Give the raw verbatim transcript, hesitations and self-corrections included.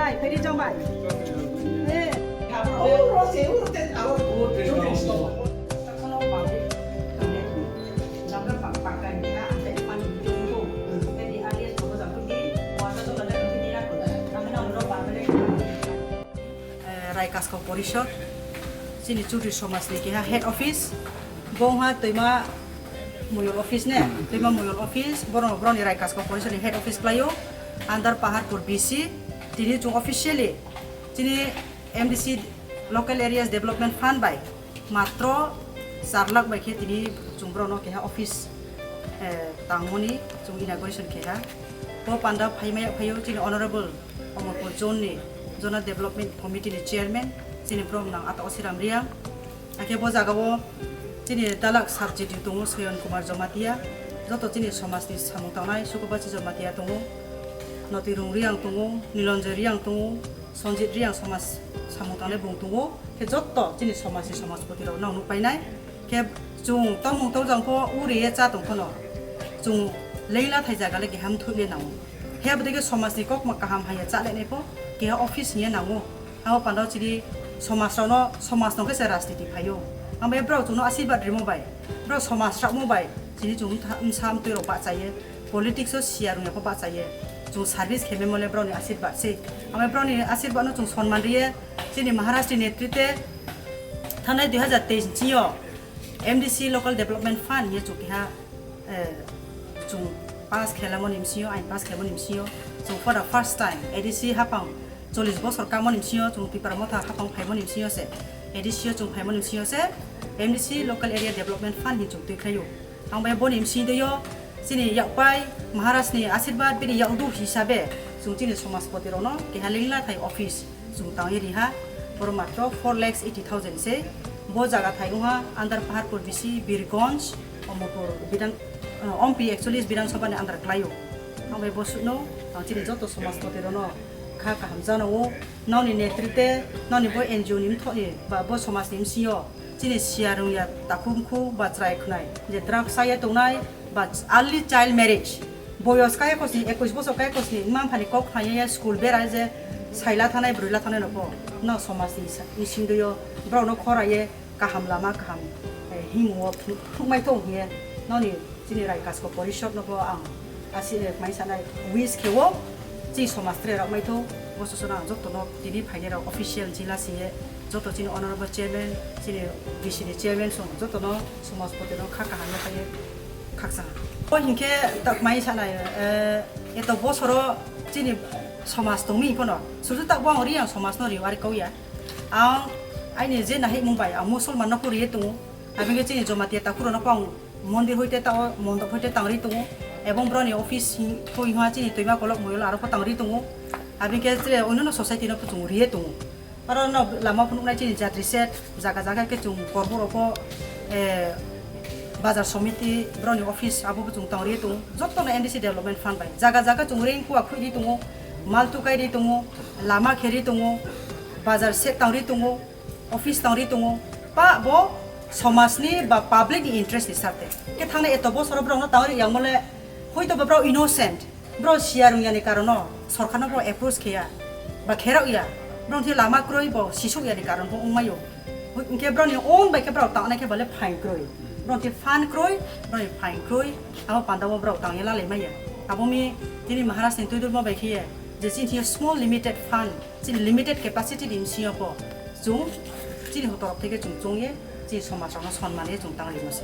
Hai, peri jomai. Eh. Eh, Rai Kaskau Porishod, chini Chudri Somaj ni keha head office, bo wngha Toima Muyol office ne, Toima Muyol office, borok, borok ni Rai Kaskau Porishod ni head office khlaio, under Paharpur B C, tini chung officially chini M D C Local Areas Development Fund bai matro char lakh bai khe tini chung borokno keha office, eh, tangmani chung inauguration khe ha. Bo panda phaimaya phaio chini Honorable Omorpur Zone ni Zonal Development Committee ni Chairman, chini borok nang Ata Osiram Riang. Hakhe bo jagao chini dalak sub G D U tongo Soyon Kumar Jamatia, joto chini somaj ni samung tangnai Sukubachi Jamatia tongo, Notirung Riang tongo, Nilanjoy Riang tongo, Sanjit Riang somaj samung tangnai bung tongo, khe jotto chini somaj ni somajpoti rok no nukpainai. Khe chung tongmung tongjang pho uriye cha tong phano chung leila thai jaga le keham thuile nango. Khe abodike somaj ni kokma kaham haiya cha lenai pho keha office hiya nango. Abo panda chini somaj rok no, somaj no khe se rajniti phaio. Ang bai borok chung no asirwad rimo bai, borok somaj rok mo bai chini chung bwsa bwtwi rok bahchaye. Politics o siya rwngya pho bahchaye, chung service khe memo le borokni asirwad se. Amai borokni asirwad no chung sonman riye, chini Maharaj ni netrite thanai dui hazar teis ni sio M D C Local Development Fund hiye chung keha, eh, chung pass khe lamani bisingo, ain pass khe mani bisingo, chung for the first time A D C hapang chollish bosor kamani bisingo, chung Tipra Motha hapang phaimani bisingo se, A D C o chung phaimani bisingo se M D C Local Area Development Fund hi chung twi khlaio. Ang bai boni bisi twi o chini yakpai Maharaj ni asirwad bini yakdu hisabe chung chini somajpoti rok no keha lingla thai office chung tangwi riha, boro matro four lakhs eighty thousand se. Bo jaga thai wngha under Paharpur bisi Birgonj, Omorpur Bidhan, eh, Ompi actually Bidhan Sabha ni under klaio. Ang bai bo sukno ang chini joto somajpoti rok no kha kaham jana o, noni netrite, noni bo N G O ni mthok ni ba bo somaj ni bisingo chini siya rwngya takhuk mkhuk ba chwrai khwnai je drugs saya tongnai ba early child marriage, boyos kaya kosni, ekush bosor kaya kosni mma mphani kok khnaiya school bera je saila thanai brwila thanai no pho no somaj ni sa-, ni singdwio borok no khoraye kaham lama kaham, eh, himungo phuk-, phukmai thung hiye noni chini Rai Kasko Porishod no bo ang asi, eh, mai sanai wish khe o chini somaj tre rok mai thung bo sosono ang joto no tini phainai rok official jila siye joto chini honorable chairman chini B C ni chairman song joto no somajpoti no kha kaham no khaye khaksa. O hinkhe tak mai sanai, eh, eto bosoro chini somaj tongmi phano susu tak bo ang ri ang somaj no ri ari kauya. Ang aini je nahimung bai ang Musulman no pho riye tongo. Abini chini Jamatia takhuro no pho ang mondir hoite tao mondop hoite tangri tongo. Ebong broni office hing-, thoi hingha chini toima kolok moyol aro pho tangri tongo. Abini khe chire onno no society no pho chung riye tongo. Aro no lama pho nuknai chini jatri set jaga jaga khe chung korbo rok pho, eh, bazar somiti broni office abo pho chung tangri tongo. Joto no N D C development fund bai jaga jaga chung ring kuwa khuidi tongo, mal tukai ri tongo, lama kheri tongo, bazar set tangri tongo, office tangri tongo, pa bo somajni ba public ni interest ni sarte. Khe thangnai eto bosoro borokno tangri yang mole, hoito ba borok innocent, borok siya rwngya ni karono sorkarno borok approach kheya ba kherok ya, borok thwi lama kwrwi bo sisok ya ni karon bo wngmaio. Hoi-, hwnkhe borokni own bai khe borok tangnai khe bale fine kwrwi, borok thwi fund kwrwi, borokni fine kwrwi, abo panda bo borok tangya lalai maya. Abo mi tini Maharaj ni twi durma bai khe ye je chini thwi small limited fund, chini limited capacity ni bisingo bo chwng chini hotorok theke chwng chwngye chini somaj rokno sonman ye chwng tangri mase.